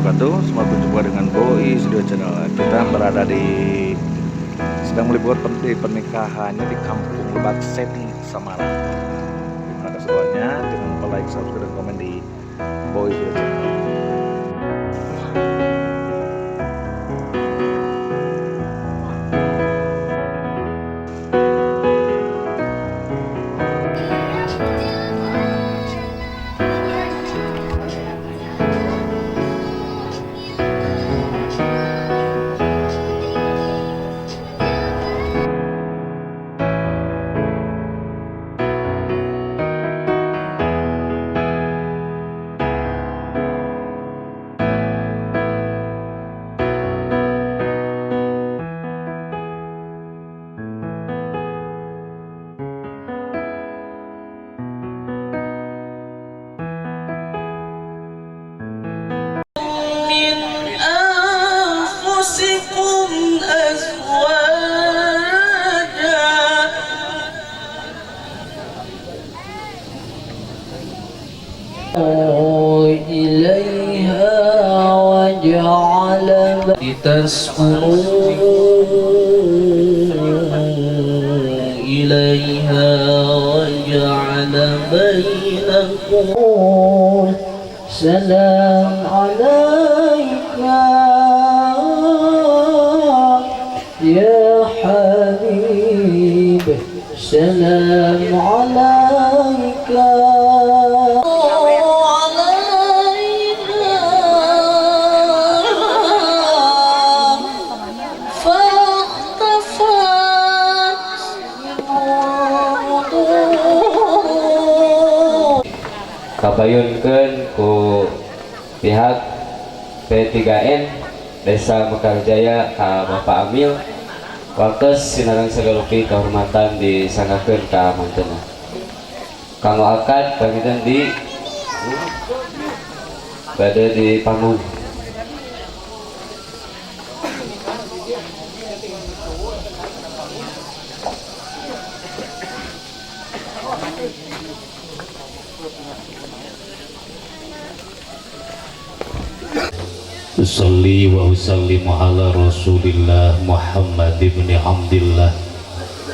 Wabarakatuh. Selamat berjumpa dengan Boy Studio Channel. Kita berada di sedang meliput di pernikahannya di Kampung Lebak Seti, Samarang. Gimana keseruannya? Jangan lupa like, subscribe, dan komen di Boy Studio Channel. من أنفسكم أزواجا. إليها وجعل لتسكنوا إليها وجعل بينكم. سلام عليك يا حبيب، سلام عليك علينا فاختفت منه. Kapayunkeun ku pihak P3N Desa Mekarjaya ka Bapak Amil, waktos sinareng sagalupi kehormatan disanggakeun ka mantena kanggo akad panginten di bade di panggung. أصلي وأسلم على رسول الله محمد بن عبد الله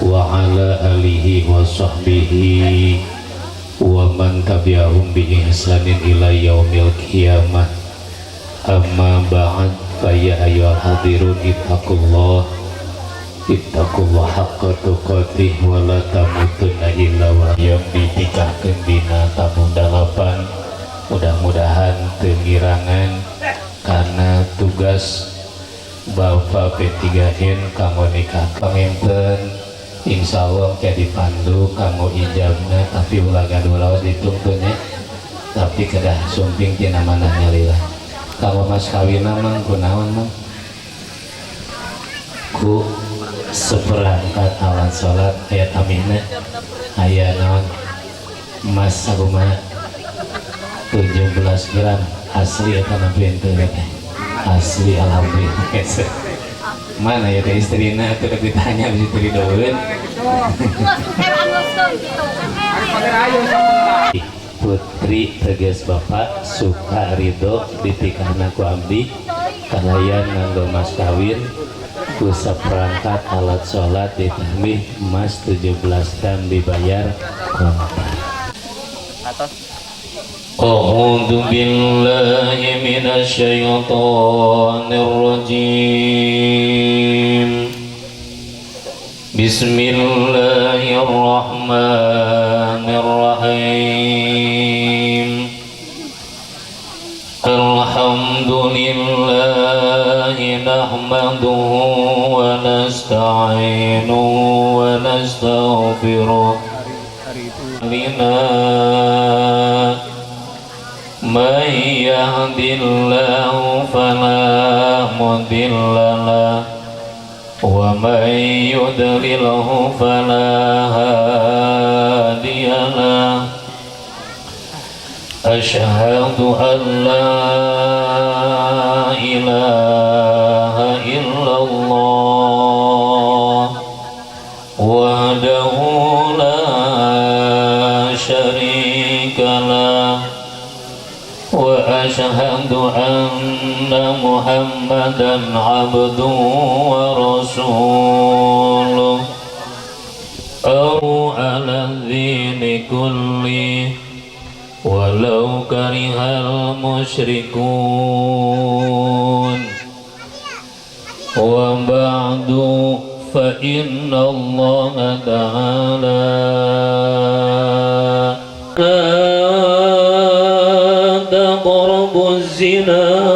وعلى آله وصحبه ومن تبعهم بإحسان إلى يوم القيامة. أما بعد، فيا أيها الحاضرون، اتقوا الله، اتقوا الله حق تقاته ولا تموتن إلا وأنتم. Yang ditikahkeun dina tamu dalapan, mudah-mudahan teu ngirangan karena tugas Bapak P3N kanggo nikah. Panginten insya Allah kayak dipandu kanggo ijabna, tapi ulah gaduh laos ditungtun nya, tapi kedah sumping tina manah nyalira. Kanggo mas kawinna, Mang, kunaon, Mang? Ku seperangkat alat sholat. Aya tamihna, aya naon, emas sakumaha? 17 gram asli eta nampi henteu teh? Asli, alhamdulillah. Mana ya teh istrina? Teu ditanya, bisa diridoeun. Putri tegas Bapak suka ridho ditikahna ku abdi kalayan nganggo mas kawin ku seperangkat alat sholat ditambih emas 17 gram dibayar kontan. أعوذ بالله من الشيطان الرجيم. بسم الله الرحمن الرحيم. الحمد لله نحمده ونستعينه ونستغفره لنا. من يهد الله فلا مضل له ومن يضلله فلا هادي له. أشهد أن لا إله إلا الله وحده لا شريك له وأشهد أن محمدا عبده ورسوله أو على الدين كله ولو كره المشركون. وبعد، فإن الله تعالى لا تقربوا الزنا.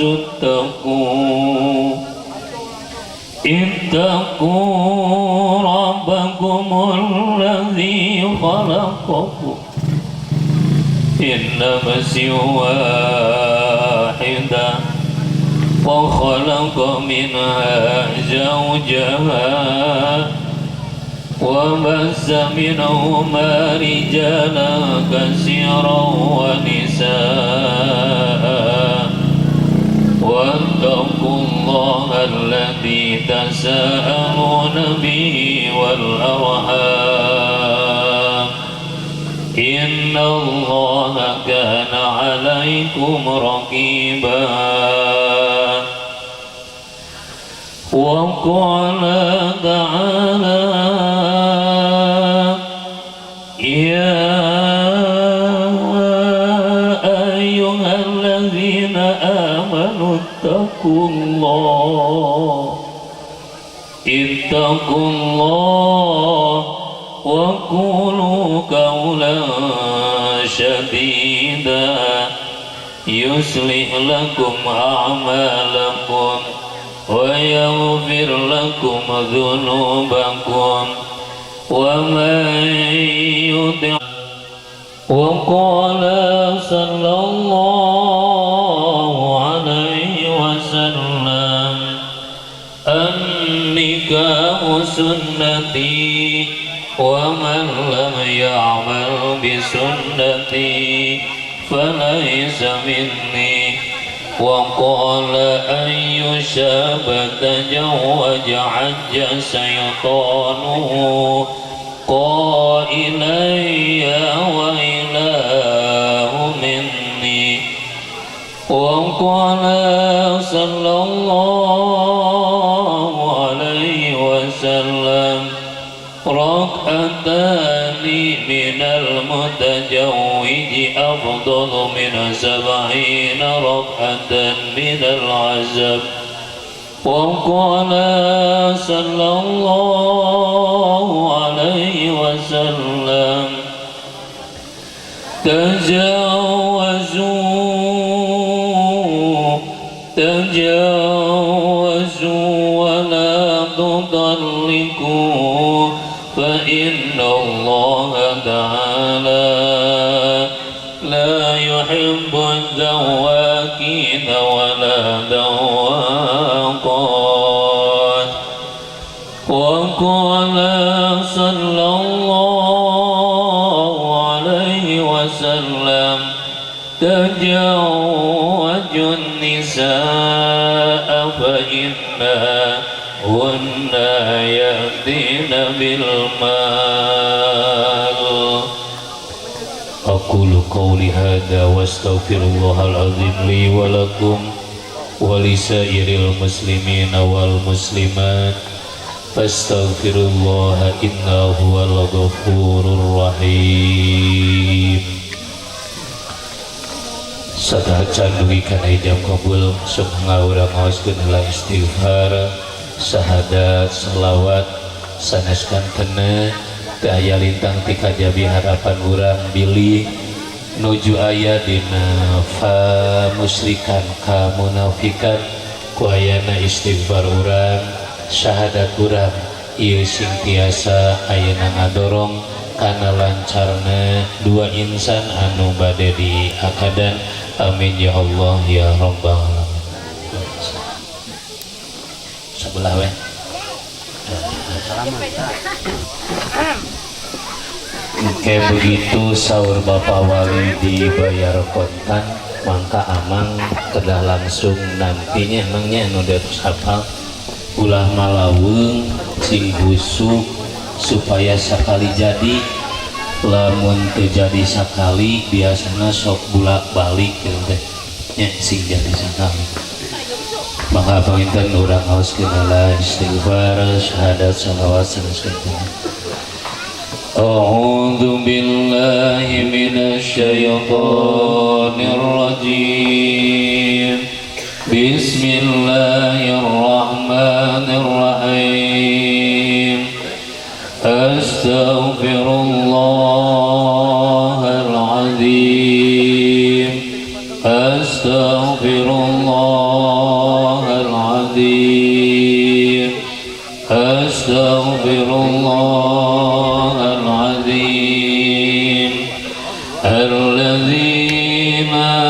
اتقوا اتقوا ربكم الذي خلقكم من نفس واحدة وخلق منها زوجها وبث منهما رجالا كثيرا ونساء، واتقوا الله الذي تساءلون به والأرحام، إن الله كان عليكم رقيبا. وقال تعالى: يا أيها الذين آمنوا اتقوا الله اتقوا الله وقولوا قولا سديدا يصلح لكم أعمالكم ويغفر لكم ذنوبكم، ومن يطع. وقال صلى الله عليه وسلم: النكاح سنتي، ومن لم يعمل بسنتي فليس مني. وقال: أي شاب تزوج عج شيطانه قائلا يا ويلاه مني. وقال صلى الله عليه وسلم: ركعتان من المتزوج أفضل من 70 ركعة من العزب. وقال صلى الله عليه وسلم: تزوجوا تزوجوا ولا تطلقوا، فإن الله تعالى لا يحب الذواقين ولا ذواقات. وقال صلى الله عليه وسلم: تزوجوا النساء فإنهن يأتين بالمال. أقول قولي هذا واستغفر الله العظيم لي ولكم ولسائر المسلمين والمسلمات، فاستغفروا الله إنه هو الغفور الرحيم. Satacan dugi kana ijab kabul, sok urang ngaoskeun heula istighfar, syahadat, selawat sanes kantena teu aya lintang ti kajabi harapan urang bilih nuju aya dina fa musyrikan ka munafikan. Ku ayana istighfar urang, syahadat urang ieu sing tiasa ayeuna ngadorong kana lancarna dua insan anu bade diakadan. Amin ya Allah ya rabbal alamin. Sebelah we. Oke, begitu saur Bapak Wali dibayar kontan, maka amang kedah langsung nantinya emangnya nu terus hafal, ulah malaweung, sing busuk supaya sakali jadi. Lamun teu jadi sakali biasana sok bulak-balik gitu teh nya, sing jadi sakali. Maka panginten urang ngaoskeun heula istighfar, syahadat, shalawat saneskeun. أعوذ بالله من الشيطان الرجيم. بسم الله الرحمن الرحيم. أستغفر الله العظيم، أستغفر الله العظيم، أستغفر الله العظيم الذي لا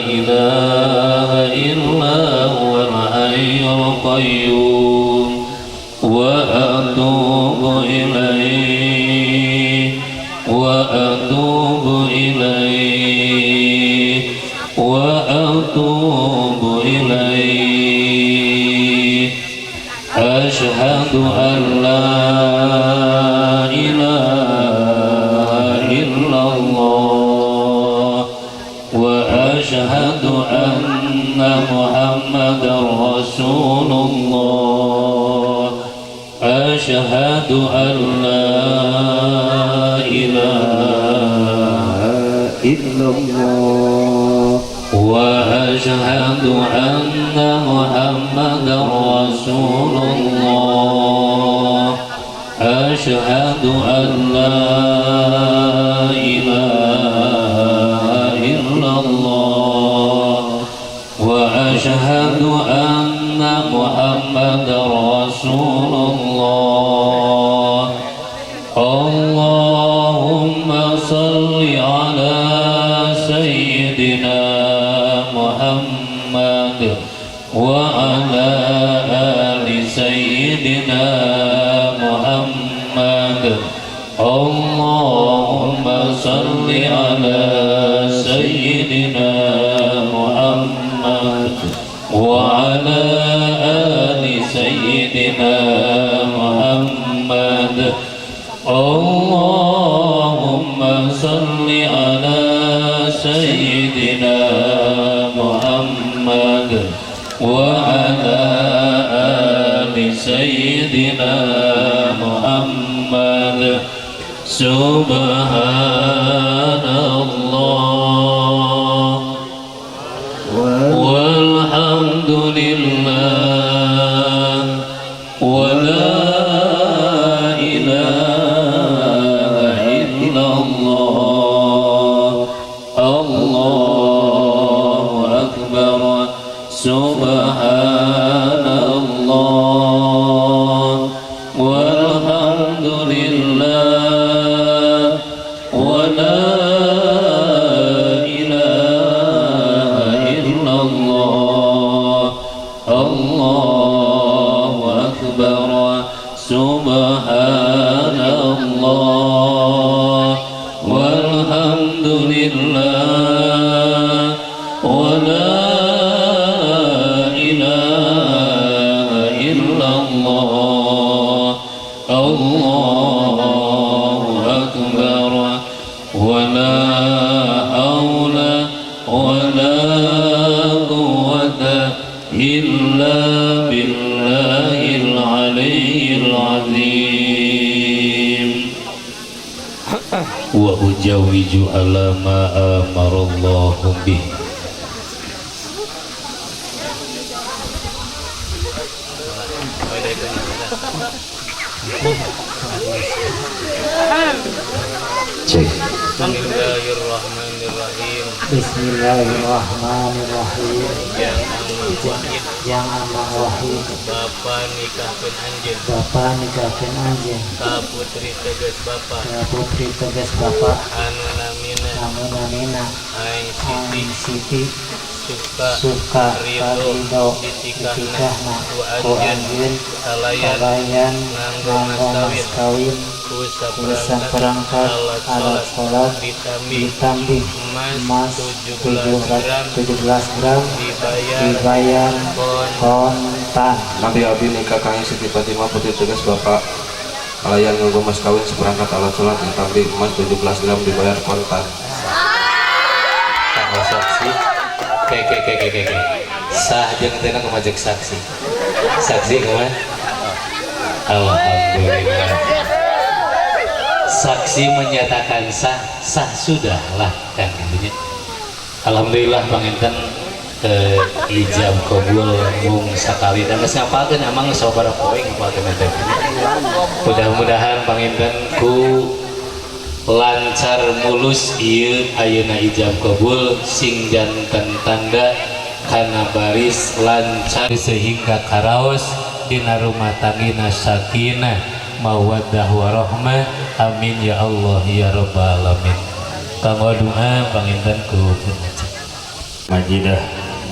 إله إلا هو الحي القيوم وأتوب إليه، وأتوب إليه، وأتوب إليه. أشهد أن لا إله إلا الله وأشهد أن محمدا رسول الله. أشهد أن لا إله إلا الله وأشهد أن محمدا رسول الله. أشهد أن لا إله إلا الله وأشهد أن محمدا رسول الله. اللهم صل على سيدنا محمد وعلى آل سيدنا محمد. اللهم صل على سيدنا محمد وعلى آل سيدنا محمد. اللهم صل على سيدنا محمد وعلى آل سيدنا محمد. سبحان الله والحمد لله ولا إله إلا الله، الله أكبر. سبحان الله والحمد لله ولا إله إلا الله، الله أكبر. سبحان الله والحمد لله ولا إله إلا الله، الله أكبر. ولا حول ولا قوة إلا بالله العلي العظيم. وأجوز على ما أمر الله به. Cek. Bismillahirrahmanirrahim. Bismillahirrahmanirrahim. Yang Amang Wahid. Yang Amang Wahid. Bapa nikahkeun anjeun. Bapa nikahkeun anjeun. Ka putri tegas bapa. Ka putri tegas bapa. Anu namina. Anu namina. Aing Siti. Aing Siti. Suka. Suka. Ridho. Ridho. Ditikahna. Ditikahna. Ku Ku anjeun. anjeun. Kalayan. Kalayan. Nganggo Nganggo mas mas kawin. kawin. Ku Ku saperangkat saperangkat alat alat salat. Salat. Ditambih. Ditambih. Emas Emas 17 gram. 17 gram. Dibayar. Dibayar. Kon. Kontan. Nabi Abi nikah kang Siti Fatimah putri tegas bapak. Kalayan nganggo mas kawin seperangkat alat sholat ditampi emas 17 gram dibayar kontan. Kanggo saksi. Ke ke ke ke ke ke. Sah jeung teh kumaha jeung saksi. Saksi kumaha? Alhamdulillah. Saksi menyatakan sah, sah sudahlah kan gitu nya. Alhamdulillah panginten ijab kabul mung sakali dan geus ngapalkeun amang sabaraha poe ngapalkeun eta. Mudah-mudahan panginten ku lancar mulus ieu ayeuna ijab kabul sing janten tanda kana baris lancar sehingga karaos dina rumah tanggina sakinah mawaddah warahmah, amin ya Allah ya rabbal alamin. Kanggo doa panginten ku Majidah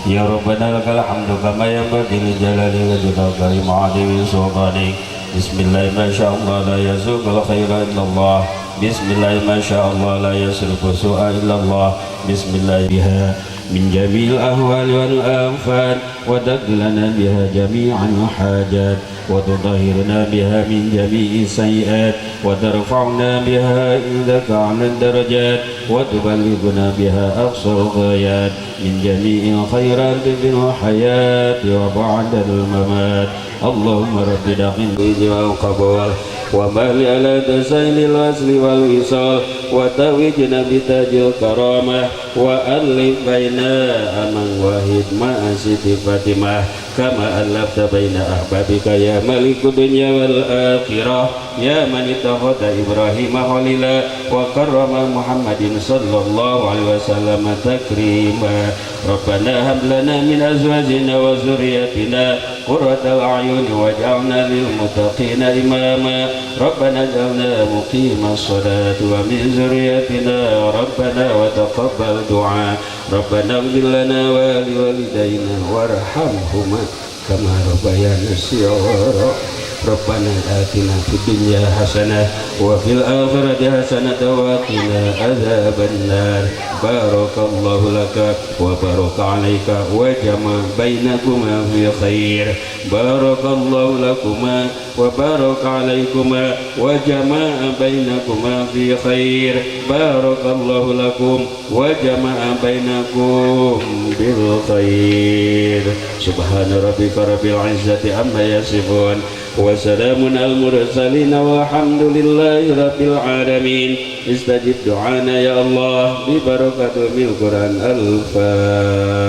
ya Rabbana lakal hamdu kama yanbaghi li jalali wajhika wa karim sultanik. Bismillah ma syaa Allah la yasuqul khaira illallah. Bismillah ma syaa Allah la yasrifu su'a illallah. Bismillah biha min jami'il ahwali wal afat wa tadlana biha jami'an hajat wa tudahhirna biha min jami'i sayyi'at wa tarfa'na biha indaka 'ala darajat wa tuballighuna biha aqsal ghayat min jami'il khairati fil hayati wa ba'dal mamat. Allahumma rabbi daqin wal qabul wa ma ala tasailil asli wal wisal wa tawijna bitajil karamah wa alif baina amang wahid ma'a siti Fatimah kama alafta baina ahbabika ya maliku dunya wal akhirah ya man ittakhadha Ibrahim khalila wa karrama Muhammadin sallallahu alaihi wasallam takrima. Rabbana hab lana min azwajina wa dzurriyyatina qurrata a'yun waj'alna lil muttaqina imama. Rabbana ij'alna muqimas salati wa min dzurriyyatina rabbana wa taqabbal du'a. Rabbana ighfir lana wa liwalidayna warhamhuma kama rabbayana shighara. Rabbana atina fid dunya hasanah wa fil akhirati hasanah wa qina adzabannar. Barakallahu laka wa baraka alayka wa jama bainakuma fi khair. Barakallahu lakuma wa baraka alaykuma wa jama'a bainakuma fi khair. Barakallahu lakum wa jama'a bainakum bil khair. Subhana rabbika rabbil izzati amma yasifun wa salamun al mursalin walhamdulillahi rabbil alamin. Istajib du'ana ya Allah bi barakatil Quran. Al-Fatihah.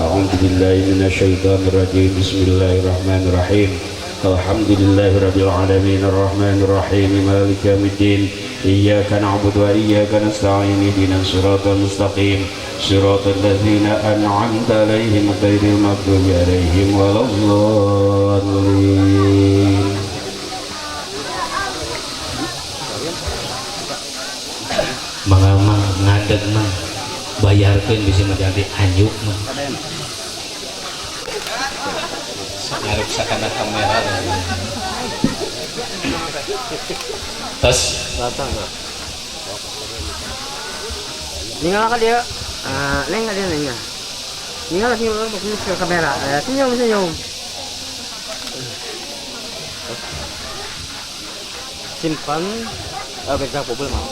A'udzu billahi minasyaitonir rajim. Bismillahirrahmanirrahim. Alhamdulillahi rabbil alamin arrahmanir rahim maliki yaumiddin. Iyyaka na'budu wa iyyaka nasta'in ihdinas siratal mustaqim siratal ladzina an'amta 'alaihim ghairil maghdubi 'alaihim waladdallin. Mangga ngadeg mah bayarkeun bisa menjadi anjuk mah. Ngarep sakana kamera. Tos. Ningal ka dia. Neng dia neng. Ningal senyum fokus ke kamera. Senyum senyum. Simpan baca pobel mau.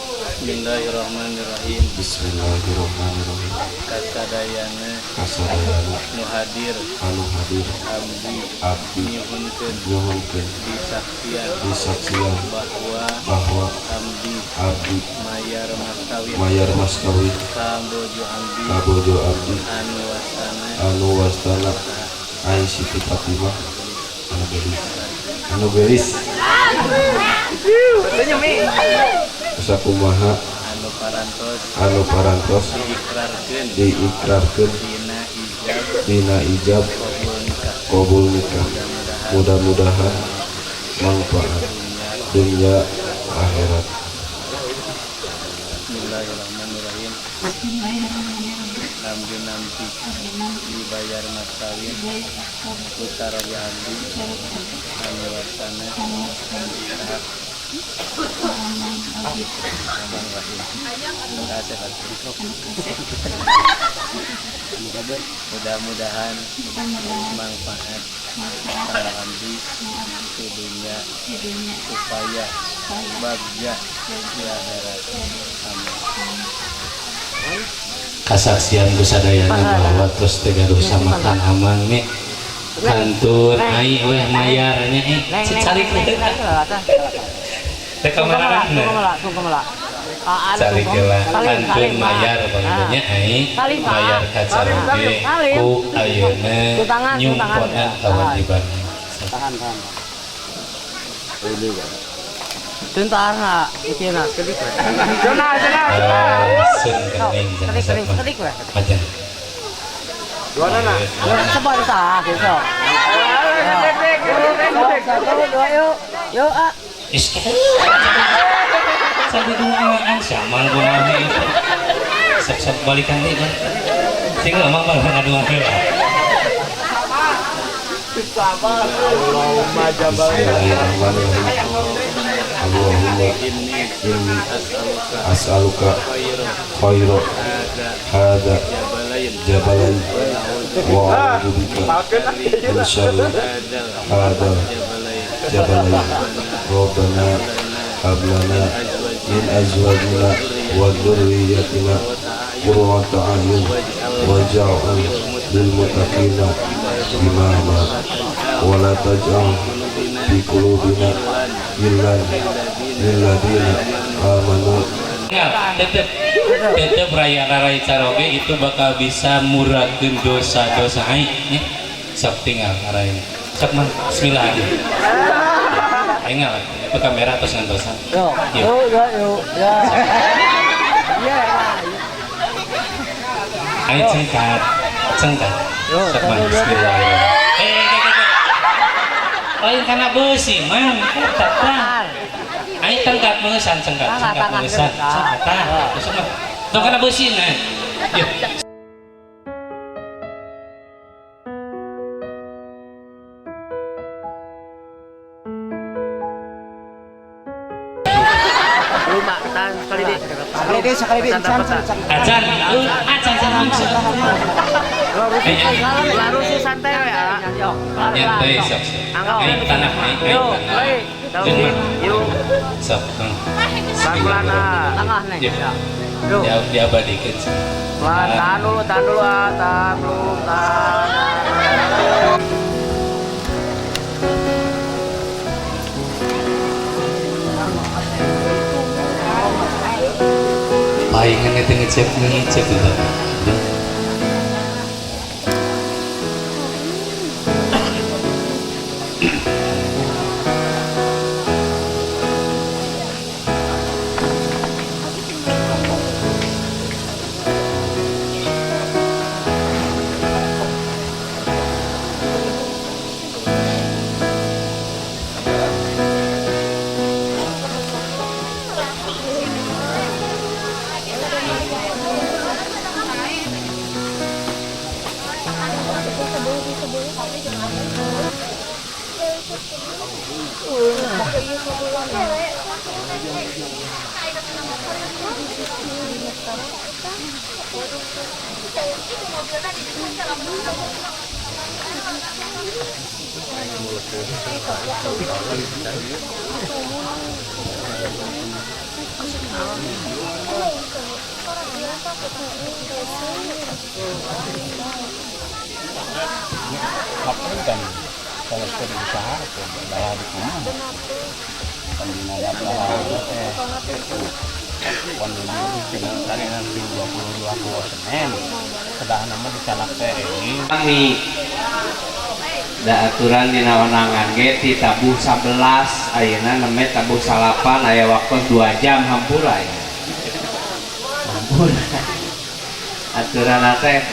Bismillahirrahmanirrahim. Bismillahirrahmanirrahim. Kasadayana kasadayana nu hadir anu hadir abdi abdi nyuhunkeun nyuhunkeun disaksian disaksian bahwa bahwa abdi abdi mayar mas kawin mayar mas kawin ka bojo abdi ka bojo abdi anu wastana anu wastana ai Siti Fatimah anu beris anu beris sakumaha anu parantos anu parantos diikrarkeun diikrarkeun dina ijab dina ijab qabul nikah qabul nikah. Mudah-mudahan manfaat dunia akhirat. Bismillahirrahmanirrahim. Abdi nampi dibayar mas kawin ku saroga abdi anu wastana Abang Rahim. Kasep atuh. Mudah-mudahan manfaat abdi di dunia supaya bagja di akhirat. Amin. Kasaksian ku sadayana bahwa tos teu gaduh samatan amang nya, kantun ai weh mayar nya, eh calik teh kamera. Calik heula, kantun mayar pangitunya, ai mayar ka caroge ku ayeuna nyumponan kewajiban. Tahan, tahan. Bentar, nak. Iki nak kelik we. Sun kening. Kelik, kelik, kelik we. Aja. Dua nana. Coba tah, gitu. Satu, dua, yuk. Yuk, ah. Is. Sampai duaan sama gua nih. Sok-sok balikan deui kan. Sing lama mah ngadua heula. Allahumma jabal. Bismillahirrahmanirrahim. Allahumma inni as'aluka khaira hadza jabalain wa a'udzu bika min syarri hadza jabalain. Rabbana hab lana min azwajina wa dzurriyyatina qurrata a'yun waj'alna lil muttaqina imama wa la taj'al fi qulubina ghillan lil ladzina amanu. Tetep tetep raya rarai caroge itu bakal bisa murahkeun dosa-dosa aing nya. Sok tinggal rai. Sok mah bismillah. Aing ngalah itu kamera terus ngantosan. Yuk, yuk, yuk, ya. Iya. Aing cengkat, cengkat. Sok mah bismillah. Lain kana beusi mang eta tah. Aing tengkat meungeusan, cengkat, cengkat meungeusan. Cengkat tah. Terus mah tong kana beusi nah. Yeuh. Lima, tahan sekali deh. Sekali deh, sekali deh. Acan, acan, acan. Lalu santai ya. Nyantai sok. Aing tanah, aing tanah. Yuk. Sok. Pelan-pelan ah. Tengah nih. Ya, diabadikeun. Pelan, tahan dulu, tahan dulu ah, tahan dulu, tahan. Palingan itu ngecek ngecek gitu. Kan kalau sudah usaha adalah di rumah kami da aturan dina onangan ge ti tabuh 11 ayeuna nembe tabuh 9 aya waktu 2 jam hampura ya. Hampura. Aturan teh.